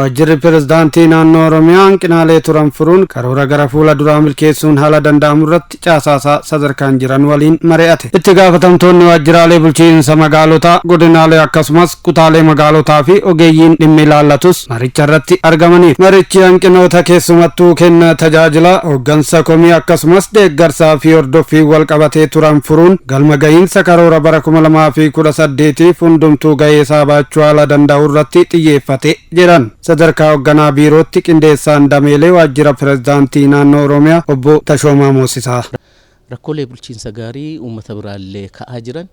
Waajjirri Pirezidaantii Naannoo Oromiyaa hanqinaalee turan furuun karoora gara fuula duraa milkeessuun haala danda'amu irratti caasaasaa sadarkaan jiran waliin mari'ate. Itti gaafatamtoonni waajjiraalee bulchiinsa magaalotaa, godinaalee akkasumas kutaalee magaalotaa fi ogeeyyiin dhimmi ilaallatus maricha irratti argamaniiru. Marichi hanqinoota keessumattuu kenna tajaajila, hooggansa komii akkasumas deeggarsaa fi hordoffii wal qabatee turan furuun galma gahiinsa karoora bara 2018f hundumtuu gahee isaa baachuu haala danda'u irratti xiyyeeffate jedhan. Sadarkaa hoogganaa biirootti qindeessaan dameelee waajjira pirezidaantii naannoo Oromiyaa Obbo Tashoomaa Moosisaa. Rakkoolee bulchiinsa gaarii uummata biraallee ka'aa jiran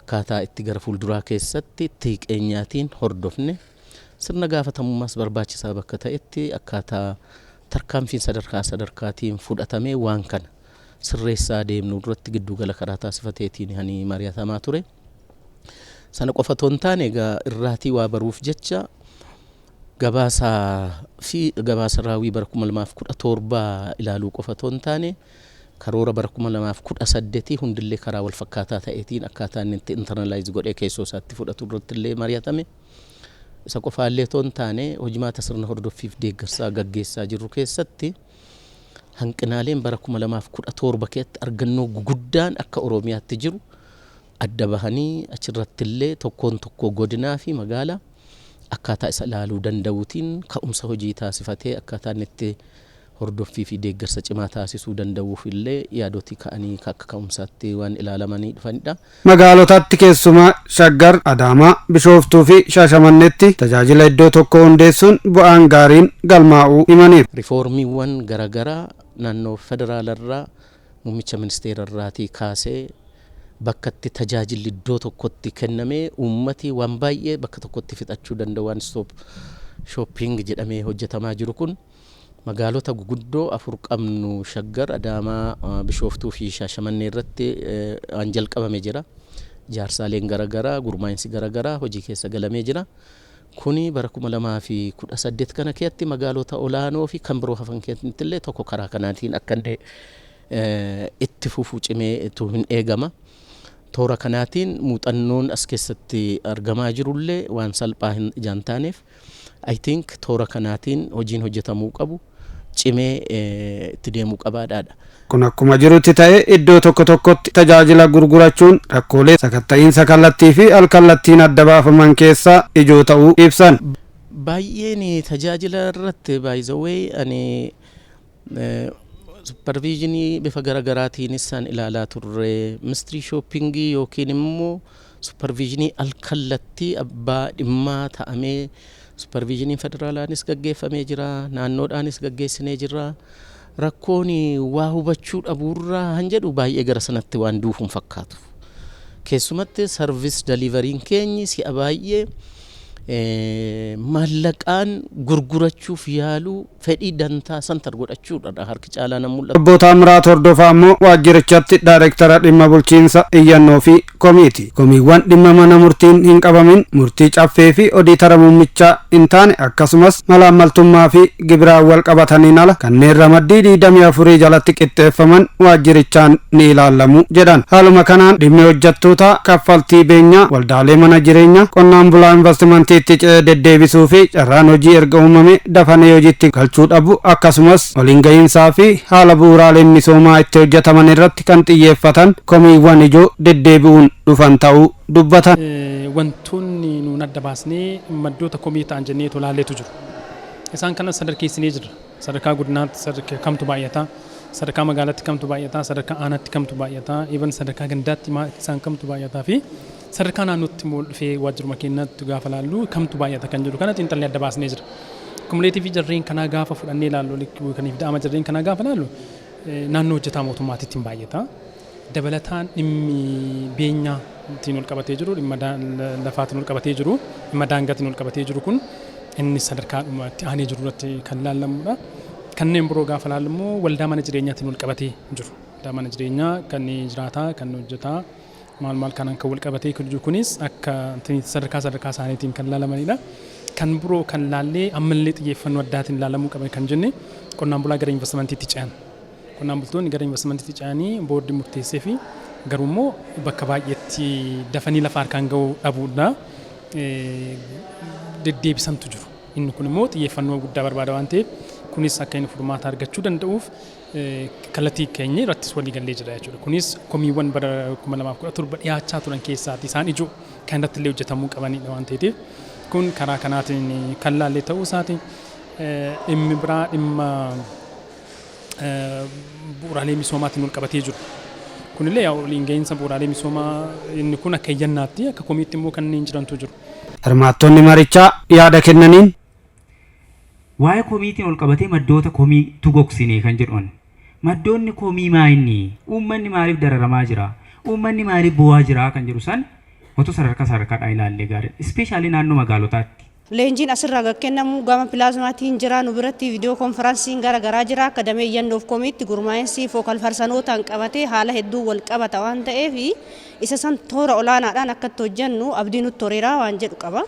akkaataa itti gara fuulduraa keessatti itti hiqeenyaatiin hordofne, sirna gaafatamummaas barbaachisaa bakka ta'etti akkaataa tarkaanfiin sadarkaa sadarkaatiin fudhatamee waan kana sirreessaa deemnu irratti giddugala karaa taasifateetiin hani mari'atamaa ture. Sana qofa otoo hin taane, egaa irraatii waa baruuf jecha gabaasaa fi gabaasa raawwii bara 2017 ilaaluu qofa otoo hin taane, karoora bara 2018 hundillee karaa wal fakkaataa ta'eetiin akkaataa inni itti internalize godhee keessoo isaatti fudhatu irratti illee mari'atame. Isa qofaallee otoo hin taane, hojimaata sirna hordoffiif deeggarsaa gaggeessaa jirru keessatti hanqinaaleen bara 2017 keessatti argannoo guguddaan akka Oromiyaatti jiru adda bahanii, achirratti illee tokkoon tokko godinaa fi magaalaa akkaataa isa ilaaluu danda'uutiin ka'umsa hojii taasifatee akkaataa inni itti hordoffii fi deeggarsa cimaa taasisuu danda'uuf illee yaadotii ka'anii akka ka'umsaatti waan ilaalamanii dhufanidha. Magaalotatti keessumaa Shaggar, Adaamaa, Bishooftuu fi Shaashamanneetti tajaajila iddoo tokko hundeessuun bu'aan gaariin galmaa'uu himaniiru. Rifoormiiwwan garaagaraa naannoo federaalarraa, muummicha ministeerarraatii kaasee bakka itti tajaajilli iddoo tokkotti kennamee uummati waan baay'ee bakka tokkotti fixachuu danda'u, one stop shopping jedhamee hojjetamaa jiru kun, magaalota guguddoo afur qabnu, Shaggar, Adaamaa, Bishooftuu fi Shaashamannee irratti waan jalqabame jira. Ijaarsaaleen garaagaraa, gurmaa'insi garaagaraa hojii keessa galamee jira. Kuni bara 2018 kana keessatti magaalota olaanoo fi kan biroo hafan keessatti illee tokko karaa kanaatiin akka inni itti fufu cimee hin eegama. Toora kanaatiin muuxannoon as keessatti argamaa jirullee waan salphaa hin ijaan taaneef, I think toora kanaatiin hojiin hojjetamuu qabu cimee itti deemuu qabaadhaadha. Kun akkuma jirutti ta'e, iddoo tokko tokkotti tajaajila gurgurachuun rakkoolee sakatta'iinsa kallattii fi alkallattiin adda baafaman keessaa ijoo ta'uu ibsan. Baay'een tajaajila irratti, by the way, ani supervisionii bifa garaagaraatiinis isaan ilaalaa turre, mystery shoppingii yookiin immoo supervisionii alkallattii abbaa dhimmaa ta'amee supervisioniin federaalaanis gaggeeffamee jira, naannoodhaanis gaggeessinee jira. Rakkoon waa hubachuu dhabuurraa han jedhu baay'ee gara sanatti waan duufuun fakkaatu. Keessumatti service deliveryn keenyi si'a baay'ee maallaqaan gurgurachuuf yaaluu, fedhii dantaa center godhachuudha harki caalaa nan mul'atu. Obbo Taamiraat Hordofaa immoo waajjirichatti daayireektara dhimma bulchiinsa iyyannoo fi komiiti. Komiiwwan dhimma mana murtiin hin qabamin, murtii caffee fi odiitara muummichaa hin taane, akkasumas malaammaltummaa fi gibiraan wal qabataniin ala kanneen ramaddii 24 jalatti qixxeeffaman waajjirichaan ni ilaalamu jedhan. Haaluma kanaan dhimmi hojjettoota, kaffaltii beenyaa, waldaalee mana jireenyaa, qonnaan bulaa investimantiitti ce'ee deddeebisuu fi carraan hojii erga uumame dafanii hojiitti galchuu dhabu, akkasumas waliin gahiinsaa fi haala bu'uuraaleen misoomaa itti hojjetaman irratti kan xiyyeeffatan komiiwwan ijoo deddeebi'uun dhufan ta'uu dubbatan. Wantoonni nuun adda baasnee maddoota komii ta'an jennee tolaalleetu jiru. Isaan kanas sadarkeessinee jirra. Sadarkaa godinaatti sadarkaa kamtu baay'ata, sadarkaa magaalaatti kamtu baay'ata, sadarkaa aanaatti kamtu baay'ata, even sadarkaa gandaatti isaan kamtu baay'ataa fi sadarkaa naannootti immoo dhufee waajjiruma keenyatti gaafa laallu kamtu baay'ata kan jedhu kana xiinxallee adda baasnee jira. Cumulative jarreen kanaa gaafa fudhannee ilaallu, kaniif da'ama jarreen kanaa gaafa ilaallu, naannoo hojjetaa mootummaatitti hin baay'ata. Dabalataan dhimmi beenyaa ittiin ol qabatee jiru, dhimma lafaatiin ol qabatee jiru, dhimma daangaatiin ol qabatee jiru kun inni sadarkaadhuma itti aanee jiru irratti kan laallamudha. Kanneen biroo gaafa laallu immoo waldaa mana jireenyaatiin ol qabatee jiru. Waldaa mana jireenyaa kan jiraataa, kan hojjetaa, maal maal kanaan kan wal qabatee jiru kunis akka sadarkaa sadarkaa isaaniitiin kan laalamanidha. Kan biroo kan laallee ammallee xiyyeeffannoo addaatiin ilaalamuu qaban kan jenne qonnaan bulaa gara investimentiitti ce'an. Qonnaan bultoonni gara investimentiitti ce'anii boordii murteessee fi garuu immoo bakka baay'eetti dafanii lafa harkaan ga'uu dhabuudha deddeebisantu jiru. Inni kun immoo xiyyeeffannoo guddaa barbaada waan ta'eef, kunis akka inni furmaata argachuu danda'uuf kallattii keenya irrattis walii gallee jira jechuudha. Kunis komiiwwan bara 2017 dhiyaachaa turan keessaati isaan ijoo kan irratti illee hojjetamuu qabanidha waan ta'eef, kun karaa kanaatiin kan laallee ta'uu isaati. Dhimmi biraa dhimma bu'uuraalee misoomaatiin wal qabatee jiru. Kunillee yaa waliin gahiinsa bu'uuraalee misoomaa, inni kun akka iyyannaatti, akka komiitti immoo kanneen jirantu jiru. Hirmaattonni marichaa yaada kennaniin. Waa'ee komiitiin ol qabatee maddoota komiitu gogsine kan jedhuun. Maddoonni komii maa inni? Uummanni maaliif dararamaa jira? Uummanni maaliif bu'aa jira kan jedhu san otoo sadarkaa sadarkaadhaan ilaallee gaariidha. Especially naannoo magaalotaatti. Leenjiin asirraa kennamu gama pilaazmaatiin jira, nu biratti viidiyoo konferansiin gara garaa jira. Akka damee iyyannoof komiitti gurmaa'insi focal personootaan qabatee haala hedduu wal qabata waan ta'eef, isa san toora olaanaadhaan akka itti hojjennu abdii nutti horeeraa waan jedhu qaba.